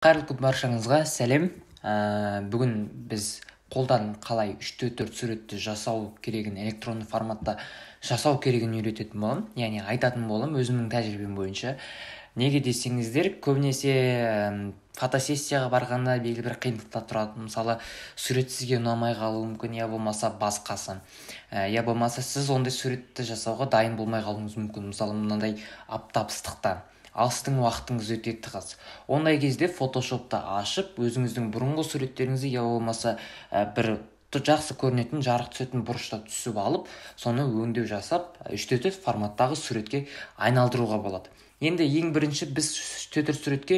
Қайырлы күн баршаңызға, сәлем. Бүгін біз қолдан қалай 3-4 суретті жасау керегін, электронды форматта жасау керегін үйрететін боламын. Яғни айтатын боламын өзімнің тәжірибем бойынша. Неге десеңіздер, көбінесе фотосессияға барғанда белгілі бір қиындықтар тұрады. Мысалы, сурет сізге ұнамай қалуы мүмкін, я болмаса басқасы. Я болмаса сіз ондай суретті жасауға дайын болмай қалуыңыз мүмкін. Мысалы, мынандай аптап ыстықта. Ал сіздің уақытыңыз өте тығыз. Ондай кезде фотошопты ашып, өзіңіздің бұрынғы суреттеріңізді, я болмаса бір жақсы көрінетін, жарық түсетін бұрышта түсіп алып, соны өңдеу жасап, 3-4 форматтағы суретке айналдыруға болады. Енді ең бірінші біз 3-4 суретке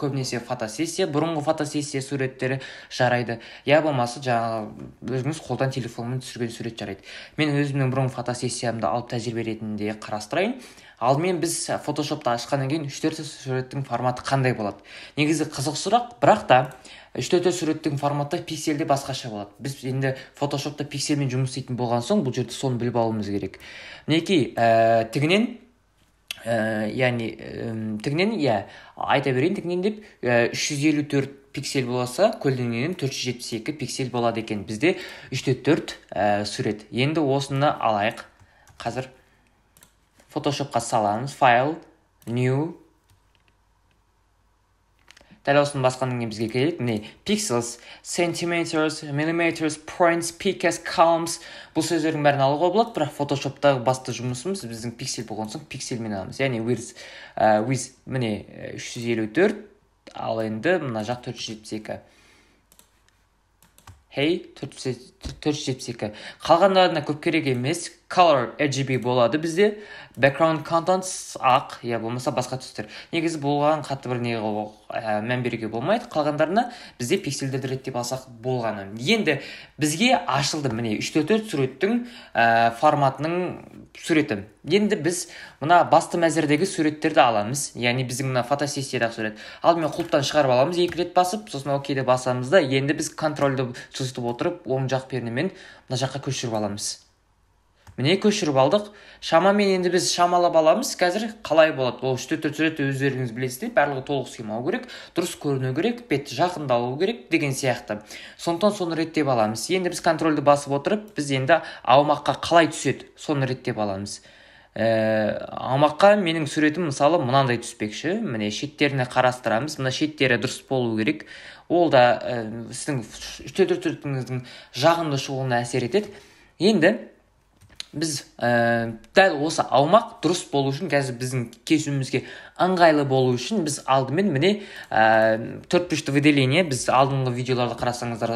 көбінесе фотосессия, бұрынғы фотосессия суреттері жарайды. Я болмаса жаңағы өзіңіз қолдан телефонмен түсірген сурет жарайды. Мен өзімнің бұрынғы фотосессиямды алып тәжірибе ретінде қарастырайын. Алдымен біз фотошопты ашқаннан кейін 3-4 суреттің форматы қандай болады? Негізі қызық сұрақ, бірақ та 3-4 суреттің форматы пикселде басқаша болады. Біз енді фотошопта пикселмен жұмыс істейтін болған соң, бұл жерде соны біліп алуымыз керек. Мінекей, тігінен, яғни тігінен, иә, айта берейін тігінен деп, 354 пиксель болса, көлденеңінен 472 пиксель болады екен. Бізде 3-4 сурет. Енді осыны алайық. Қазір Photoshopқа саламыз. Файл, New. Дәл осыны басқаннан кейін бізге келеді. Міне, pixels, centimeters, millimeters, points, picas, columns. Бұл сөздердің бәрін алуға болады, бірақ Photoshop'тағы басты жұмысымыз біздің пиксель болған соң пиксельмен аламыз. Яғни with, міне, 354, ал енді мына жақ 472. Hey, 472. Қалғандарына көп керек емес. Color RGB болады бізде. Background contents ақ, я болмаса басқа түстер. Негізі болған қатты бір неге мән беруге болмайды. Қалғандарына бізде пикселдерді реттеп алсақ болғаны. Енді бізге ашылды міне 3-4 суреттің форматының суреті. Енді біз мына басты мәзірдегі суреттерді аламыз. Яғни біздің мына фотосессиядағы сурет. Алдымен құлыптан шығарып аламыз, екі рет басып, сосын окейді басамыз да, енді біз контрольді жылжытып отырып, оң жақ пернемен мына жаққа көшіріп аламыз. Міне көшіріп алдық. Шамамен енді біз шамалап аламыз. Қазір қалай болады? Ол 3-4 сурет өздеріңіз білесіздер, барлығы толық сыймау керек, дұрыс көріну керек, бет жақындалу керек деген сияқты. Сондықтан соны реттеп аламыз. Енді біз контрольді басып отырып, біз енді аумаққа қалай түседі, соны реттеп аламыз. Аумаққа менің суретім мысалы мынандай түспекші. Міне шеттеріне қарастырамыз. Мына шеттері дұрыс болу керек. Ол да сіздің 3-4 суретіңіздің жағымды шығуына әсер етеді. Енді біз дәл осы аумақ дұрыс болу үшін, қазір біздің кесуімізге ыңғайлы болу үшін біз алдымен міне төртбұрышты выделение, біз алдыңғы видеоларды қарасаңыздар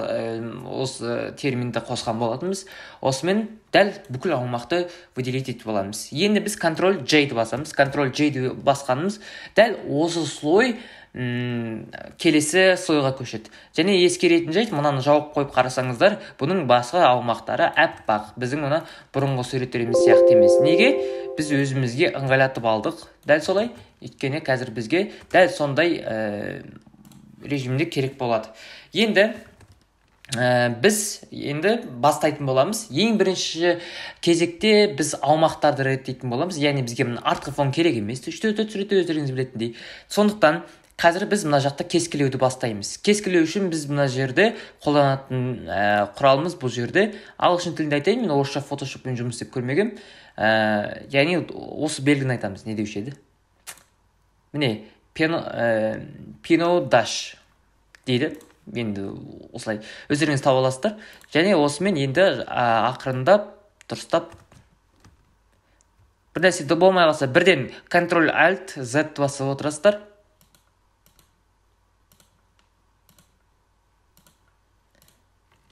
осы терминді қосқан болатынбыз. Осымен дәл бүкіл аумақты выделить етіп аламыз. Енді біз Ctrl J-ді басамыз. Ctrl J-ді басқанымыз дәл осы слой келесі слойға көшеді. Және ескеретін жайт, мынаны жауып қойып қарасаңыздар, бұның басқа аумақтары әппақ. Біздің мына бұрынғы суреттеріміз сияқты емес. Неге? Біз өзімізге ыңғайлатып алдық. Дәл солай, өйткені қазір бізге дәл сондай режимде керек болады. Енді біз енді бастайтын боламыз. Ең бірінші кезекте біз аумақтарды реттейтін боламыз. Яғни бізге мына артқы фон керек емес. 3-4 суретті өздеріңіз білетіндей. Сондықтан қазір біз мына жақта кескілеуді бастаймыз. Кескілеу үшін біз мына жерде қолданатын құралымыз бұл жерде. Ағылшын тілінде айтайын, мен орысша фотошоппен жұмыс істеп көрмегем. Яғни осы белгіні айтамыз. Не деуші еді? Міне, Pino Dash дейді. Енді осылай өздеріңіз таба аласыздар. Және осымен енді ақырындап, дұрыстап бір нәрсе болмай қалса, бірден Ctrl Alt Z басып отырасыздар.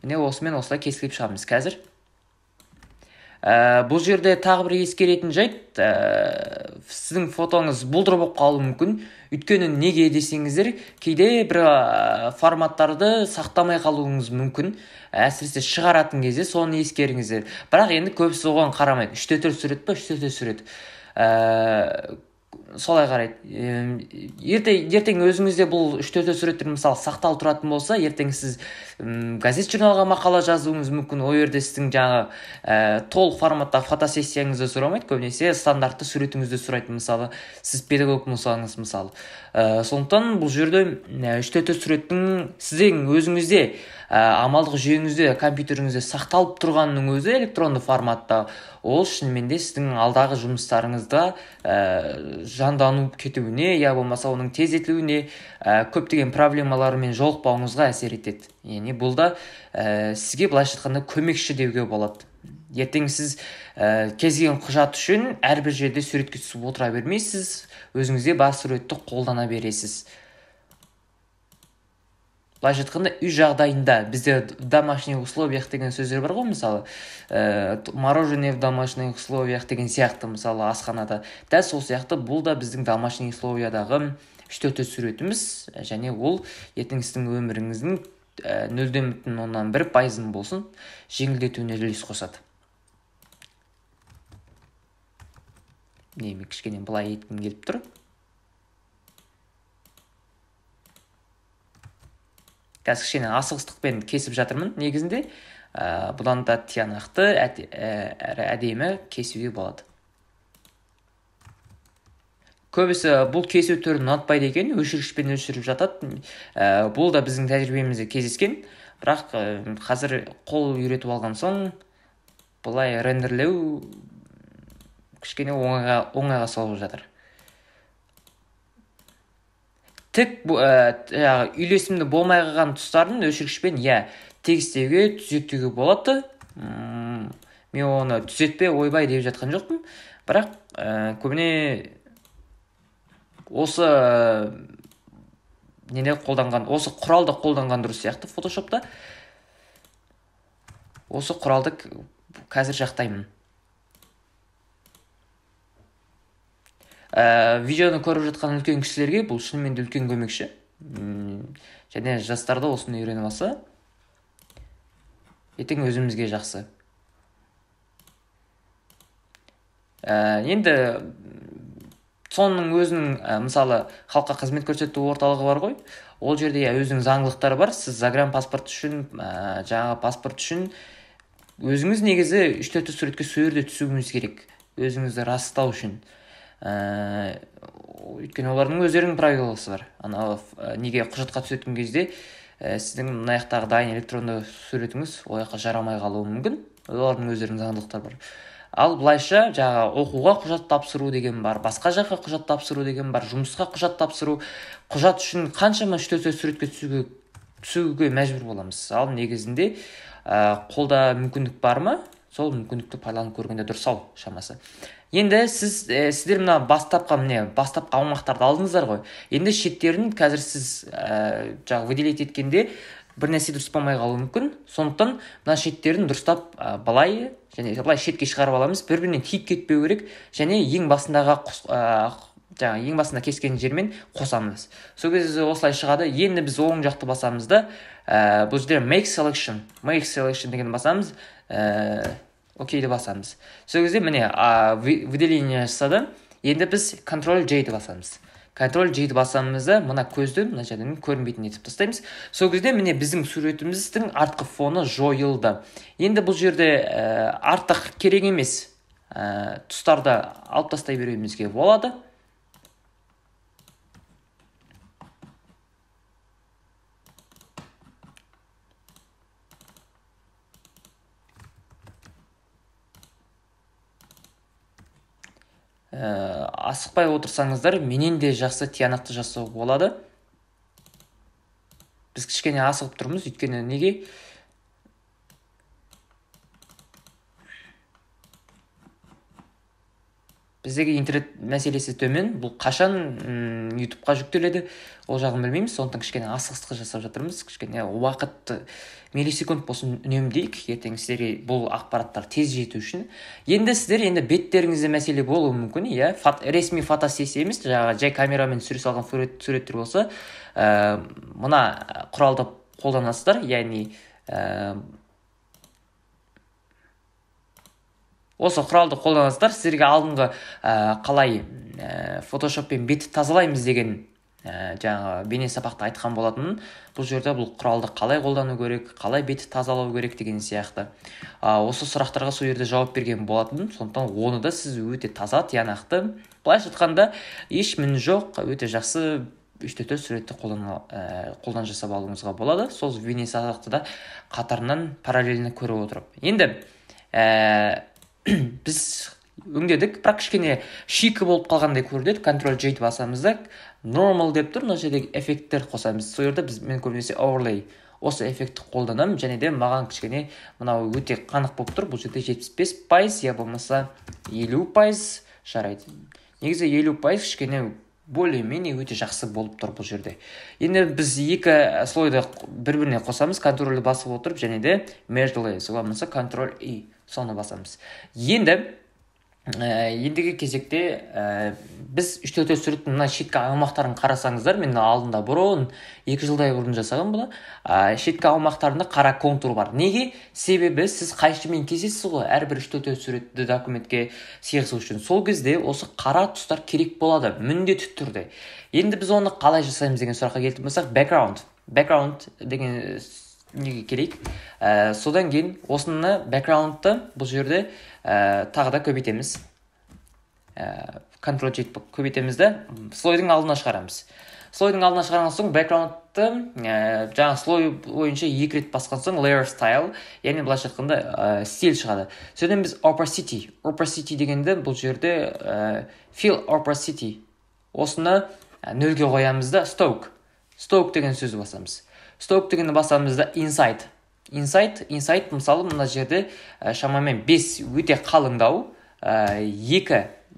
Міне осымен осылай кескілеп шығамыз қазір. Бұл жерде тағы бір ескеретін жайт, сіздің фотоңыз бұлдыр болып қалуы мүмкін. Өйткені неге десеңіздер, кейде бір форматтарды сақтамай қалуыңыз мүмкін. Әсіресе шығаратын кезде соны ескеріңіздер. Бірақ енді көбісі оған қарамайды. 3-4 сурет па, 3-4 сурет. Солай қарайды. Ертең өзіңізде бұл 3-4 суреттер мысалы сақталып тұратын болса, ертең сіз газет журналға мақала жазуыңыз мүмкін. Ол жерде сіздің жаңағы толық форматтағы фотосессияңызды сұрамайды, көбінесе стандартты суретіңізді сұрайды. Мысалы, сіз педагог болсаңыз, мысалы. Сондықтан бұл жерде 3-4 суреттің сіздің өзіңізде амалдық жүйеңізде, компьютеріңізде сақталып тұрғанның өзі электронды форматта, ол шынымен де сіздің алдағы жұмыстарыңызда жанданып кетуіне, я болмаса оның тездетілуіне, көптеген проблемалармен жолықпауыңызға әсер етеді. Яғни бұл да сізге былайша айтқанда көмекші деуге болады. Ертең сіз кез келген құжат үшін әрбір жерде суретке түсіп отыра бермейсіз, өзіңізде бар суретті қолдана бересіз. Былайша айтқанда, үй жағдайында бізде в домашних условиях деген сөздер бар ғой, мысалы, мороженое в домашних условиях деген сияқты, мысалы, асханада. Дәл сол сияқты бұл да біздің домашний условиядағы 3-4 суретіміз, және ол ертең сіздің өміріңіздің 0,1% болсын жеңілдетуіне үлес қосады. Мен кішкене былай еткім келіп тұр. Қазір кішкене асығыстықпен кесіп жатырмын негізінде. Бұдан да тиянақты, әрі әдемі кесуге болады. Көбісі бұл кесу түрін ұнатпайды екен, өшіргішпен өшіріп жатады. Бұл да біздің тәжірибемізде кездескен. Бірақ қазір қол үйретіп алған соң былай рендерлеу кішкене оңайға соғып жатыр. Тік үйлесімді болмай қалған тұстарын өшіргішпен тегістеуге, түзетуге болады. Мен оны түзетпе, ойбай деп жатқан жоқпын. Бірақ көбіне осы нені қолданған, осы құралды қолданған дұрыс сияқты Photoshop'та. Осы құралды қазір жақтаймын. Видеоны көріп жатқан үлкен кісілерге бұл шынымен де үлкен көмекші. Және жастар да осыны үйреніп алса, ертең өзімізге жақсы. Енді соның өзінің, мысалы, халыққа қызмет көрсету орталығы бар ғой. Ол жерде өзінің заңдылықтары бар. Сіз загранпаспорт үшін, жаңағы паспорт үшін өзіңіз негізі 3-4 суретке сол жерде түсуіңіз керек, өзіңізді растау үшін. Өйткені олардың өздерінің правиласы бар. Анау неге құжатқа түсетін кезде сіздің мына жақтағы дайын электронды суретіңіз ол жаққа жарамай қалуы мүмкін. Олардың өздерінің заңдылықтары бар. Ал былайша жаңағы оқуға құжат тапсыру деген бар, басқа жаққа құжат тапсыру деген бар, жұмысқа құжат тапсыру. Құжат үшін қаншама 3-4 суретке түсуге мәжбүр боламыз. Ал негізінде қолда мүмкіндік бар ма? Сол мүмкіндікті пайдаланып көргенде дұрыс ау шамасы. Енді сіздер мына бастапқы аумақтарды алдыңыздар ғой. Енді шеттерін қазір сіз жаңағы выделить еткенде бір нәрсе дұрыс болмай қалуы мүмкін. Сондықтан мына шеттерін дұрыстап былай және былай шетке шығарып аламыз, бір-бірінен тиіп кетпеу керек, және ең басындағы жаңағы ең басында кескен жермен қосамыз. Сол кезде осылай шығады. Енді біз оң жақты басамыз да, бұл жерде make selection дегенді басамыз. Окейді басамыз. Сол кезде міне выделение жасады. Енді біз Ctrl J-ді басамыз. Ctrl J-ді басамыз да, мына көзді мына жерден көрінбейтін етіп тастаймыз. Сол кезде міне біздің суретіміздің артқы фоны жойылды. Енді бұл жерде артық керек емес тұстарды алып тастай беруімізге болады. Асықпай отырсаңыздар, менен де жақсы тиянақты жасауға болады. Біз кішкене асығып тұрмыз, өйткені неге? Біздегі интернет мәселесі төмен, бұл қашан YouTube'қа жүктеледі, ол жағын білмейміз, сондықтан кішкене асығыстық жасап жатырмыз, кішкене уақытты миллисекунд болсын үнемдейік, ертең сіздерге бұл ақпараттар тез жету үшін. Енді сіздер енді беттеріңізде мәселе болуы мүмкін, иә, ресми фотосессия емес, жаңағы жай камерамен түсіре салған суреттер болса, мына құралды қолданасыздар, яғни Осы құралды қолданасыздар. Сіздерге алдыңғы қалай фотошоппен бетті тазалаймыз деген жаңағы бейне сабақта айтқан болатынмын. Бұл жерде бұл құралды қалай қолдану керек, қалай бетті тазалау керек деген сияқты. Осы сұрақтарға сол жерде жауап берген болатынмын. Сондықтан оны да сіз өте таза, тиянақты, былайша айтқанда еш мін жоқ, өте жақсы 3-4 суретті қолдан жасап алуыңызға болады. Сол бейне сабақты да қатарынан параллельно көріп отырып. Енді біз өңдедік, бірақ кішкене шикі болып қалғандай көрінеді. Ctrl J басамыз да, normal деп тұр, мына жердегі эффекттер қосамыз. Сол жерде мен көбінесе overlay осы эффектті қолданамын, және де маған кішкене мынау өте қанық болып тұр. Бұл жерде 75%, я болмаса 50% жарайды. Негізі 50% кішкене более-менее өте жақсы болып тұр бұл жерде. Енді біз екі слойды бір-біріне қосамыз, Ctrl-ді басып отырып, және де Merge Layers, болмаса Ctrl I соны басамыз. Енді ендігі кезекте біз 3-4 суреттің мына шеткі аумақтарын қарасаңыздар, мен алдында бұрын 2 жылдай бұрын жасаған бұны. Шеткі аумақтарында қара контур бар. Неге? Себебі сіз қайшымен кесесіз ғой әрбір 3-4 суретті документке сыйғызу үшін. Сол кезде осы қара тұстар керек болады міндетті түрде. Енді біз оны қалай жасаймыз деген сұраққа келетін болсақ, background деген неге керек? Содан кейін осыны background-ты бұл жерде тағы да көбейтеміз. Ctrl J көбейтеміз де, слойдың алдына шығарамыз. Слойдың алдына шығарған соң background-ты жаңа слой бойынша 2 рет басқан соң layer style, яғни былайша айтқанда стиль шығады. Содан біз opacity дегенді бұл жерде fill opacity осыны 0-ге қоямыз да, stroke деген сөзді басамыз. Stroke дегенді басамыз да, inside. Inside мысалы мына жерде шамамен 5 өте қалыңдау, 2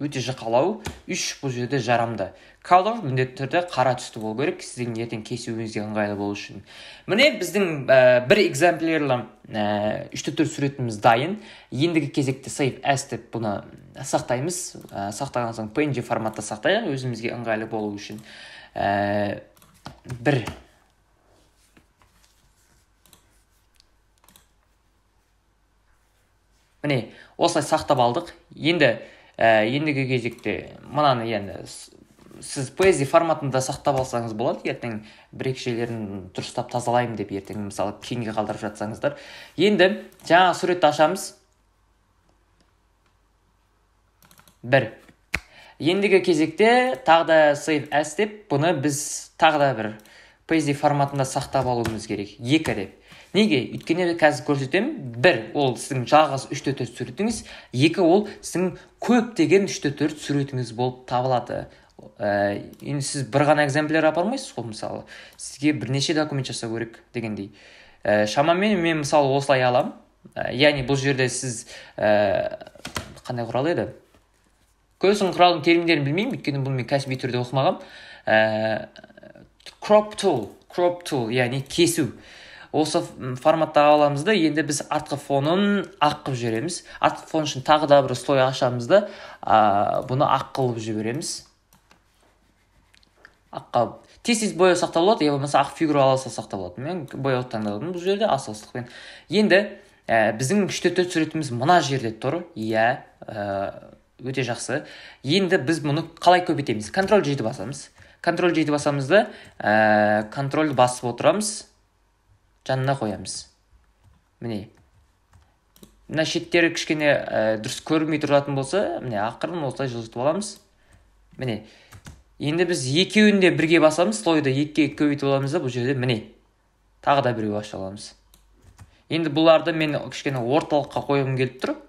өте жұқалау, 3 бұл жерде жарамды. Color міндетті түрде қара түсті болу керек, сіздің ертең кесуіңізге ыңғайлы болу үшін. Міне біздің бір экземплярлы 3-4 суретіміз дайын. Ендігі кезекте save as деп бұны сақтаймыз. Сақтаған соң PNG форматта сақтайық, өзімізге ыңғайлы болу үшін. Бір міне осылай сақтап алдық. Енді ендігі кезекте мынаны енді сіз PSD форматында сақтап алсаңыз болады. Ертең бір екі жерлерін дұрыстап тазалаймын деп ертең мысалы кейінге қалдырып жатсаңыздар. Енді жаңа суретті ашамыз. Бір. Ендігі кезекте тағы да save as деп бұны біз тағы да бір PSD форматында сақтап алуымыз керек. 2 деп. Неге? Өйткені қазір көрсетемін. 1 ол сіздің жалғыз 3-4 суретіңіз, 2 ол сіздің көптеген 3-4 суретіңіз болып табылады. Енді сіз бір ғана экземпляр апармайсыз ғой, мысалы. Сізге бірнеше документ жасау керек дегендей. Шамамен мен мысалы осылай аламын. Яғни бұл жерде сіз қандай құрал еді? Көздің құралының терминдерін білмеймін, өйткені бұны мен кәсіби түрде оқымағам. Crop tool, яғни кесу. Осы форматта аламыз да, енді біз артқы фонын ақ қылып жібереміз. Артқы фон үшін тағы да бір слой ашамыз да, бұны ақ қылып жібереміз. Аққа тез-тез бояу сақтап болады, я болмаса ақ фигура ала салсақ та болады. Мен бояу таңдадым бұл жерде асығыстықпен. Енді біздің 3-4 суретіміз мына жерде тұр. Иә, өте жақсы. Енді біз бұны қалай көбейтеміз? Ctrl J-ді басамыз. Ctrl J-ді басамыз да, Ctrl-ді басып отырамыз. Жанына қоямыз. Міне. Мына шеттері кішкене дұрыс көрінбей тұратын болса, міне ақырын осылай жылжытып аламыз. Міне. Енді біз екеуін де бірге басамыз, слойды екіге көбейтіп аламыз да, бұл жерде міне. Тағы да біреу аша аламыз. Енді бұларды мен кішкене орталыққа қойғым келіп тұр.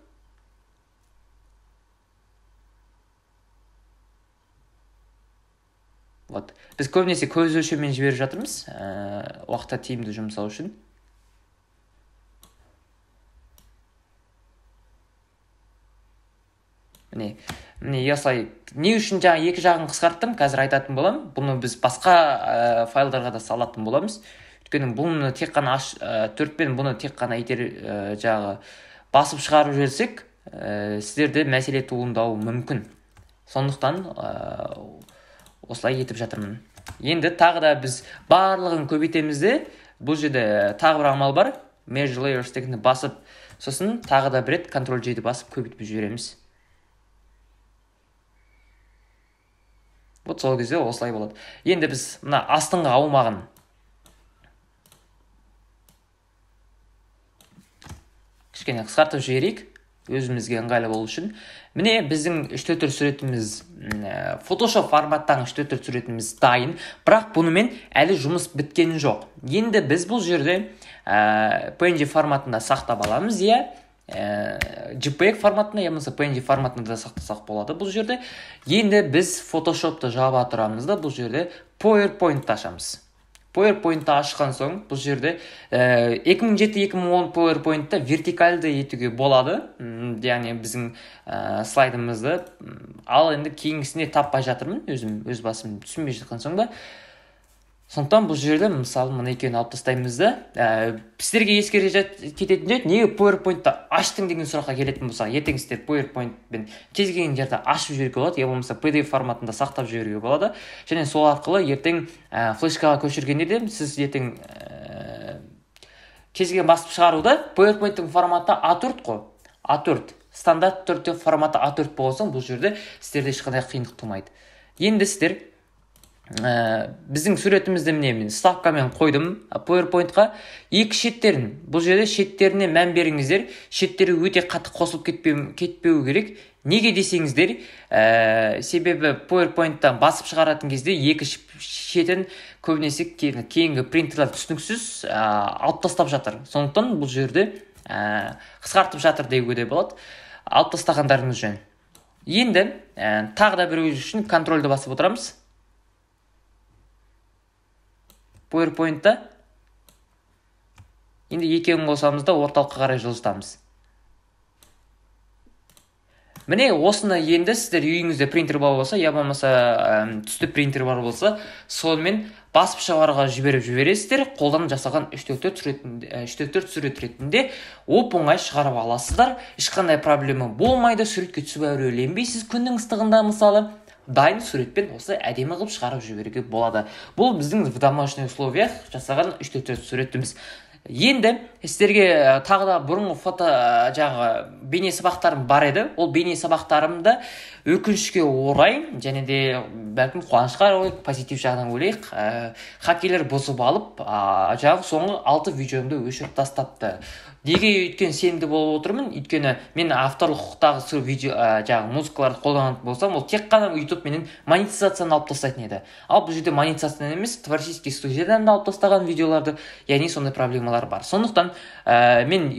Вот. Біз көбінесе көз өлшеммен жіберіп жатырмыз, уақытта тиімді жұмсау үшін. Міне, осылай. Не үшін жаңа екі жағын қысқарттым, қазір айтатын боламын. Бұны біз басқа файлдарға да салатын боламыз. Өйткені бұны тек қана төртпен бұны тек қана итер жағы басып шығарып жіберсек, сіздерде мәселе туындауы мүмкін. Сондықтан осылай етіп жатырмын. Енді тағы да біз барлығын көбейтеміз де, бұл жерде тағы бір амал бар. Merge Layers дегенді басып, Сосын тағы да бір рет Ctrl J-ді басып көбейтіп жібереміз. Вот сол кезде осылай болады. Енді біз мына астыңғы аумағын кішкене қысқартып жіберейік, өзімізге ыңғайлы болу үшін. Міне біздің 3D суретіміз, Photoshop форматтағы 3D суретіміз дайын, бірақ бұнымен әлі жұмыс біткен жоқ. Енді біз бұл жерде PNG форматында сақтап аламыз, иә, JPEG форматында, я болмаса PNG форматында да сақтасақ болады бұл жерде. Енді біз Photoshop'ты жаба тұрамыз да, бұл жерде PowerPoint'ты ашамыз. PowerPoint'ты ашқан соң бұл жерде 2007-2010 PowerPoint'та вертикальды етуге болады, яғни біздің слайдымызды. Ал енді кейінгісіне таппай жатырмын, өзім өз басым түсінбей жатқан соң ба. Сондықтан бұл жерде мысалы мына екеуін алып тастаймыз да. Сіздерге ескере кететін жайт, неге PowerPoint'ты аштың деген сұраққа келетін болсақ, ертең сіздер PowerPoint'пен кез келген жерде ашып жіберуге болады, я болмаса PDF форматында сақтап жіберуге болады. Және сол арқылы ертең флешкаға көшіргенде де сіз ертең кез келген басып шығаруда PowerPoint'тың форматы А4 қой. А4 стандарт түрде форматы А4 болған соң бұл жерде сіздерде ешқандай қиындық тумайды. Енді сіздер біздің суретімізді міне мен ставкамен қойдым PowerPoint'қа. Екі шеттерін, бұл жерде шеттеріне мән беріңіздер, шеттері өте қатты қосылып кетпеу керек. Неге десеңіздер, себебі PowerPoint'тан басып шығаратын кезде екі шетін көбінесе кейінгі принтерлер түсініксіз алып тастап жатыр. Сондықтан бұл жерде қысқартып жатыр деуге де болады. Алып тастағандарыңыз жөн. Енді тағы да біреу үшін контрольді басып отырамыз. PowerPoint'та енді екеуін қосамыз да орталыққа қарай жылжытамыз. Міне осыны енді сіздер үйіңізде принтер бар болса, я болмаса түсті принтер бар болса, сонымен басып шығаруға жіберіп жібересіздер. Қолдан жасаған 3D сурет ретінде оп-оңай шығарып аласыздар. Ешқандай проблема болмайды, суретке түсіп әуреленбейсіз күннің ыстығында мысалы. Дайын суретпен осы әдемі қылып шығарып жіберуге болады. Бұл біздің в домашних условиях жасаған 3D суретіміз. Енді сіздерге тағы да бұрынғы фото жаңағы бейне сабақтарым бар еді. Ол бейне сабақтарымды өкінішке орай және де бәлкім қуанышқа орай, позитив жағынан ойлайық, хакерлер бұзып алып, жаңағы соңғы 6 видеомды өшіріп тастапты. Неге өйткені сенімді болып отырмын? Өйткені мен авторлық құқықтағы видео жаңағы музыкаларды қолданатын болсам, ол тек қана YouTube менен монетизацияны алып тастайтын еді. Ал бұл жерде монетизацияны емес, творческий студиядан да алып тастаған видеоларды, яғни сондай проблемалар бар. Сондықтан мен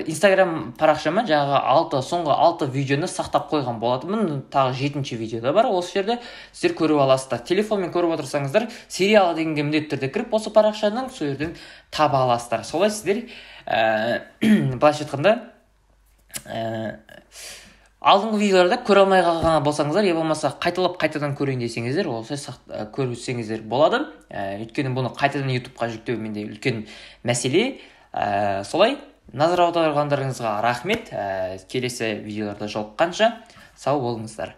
Instagram парақшама жаңағы соңғы 6 видеоны сақтап қойған болатынмын. Тағы 7-ші видеода бар, осы жерде сіздер көріп аласыздар. Телефонмен көріп отырсаңыздар, сериалы дегенге міндетті түрде кіріп осы парақшаның сол жерден таба аласыздар. Солай сіздер былайша айтқанда алдыңғы видеоларда көре алмай қалған болсаңыздар, я болмаса қайталап қайтадан көрейін десеңіздер, осылай көрсеңіздер болады. Өйткені бұны қайтадан YouTube-қа жүктеу менде үлкен мәселе. Солай назар аударғандарыңызға рахмет. Келесі видеоларда жолыққанша сау болыңыздар.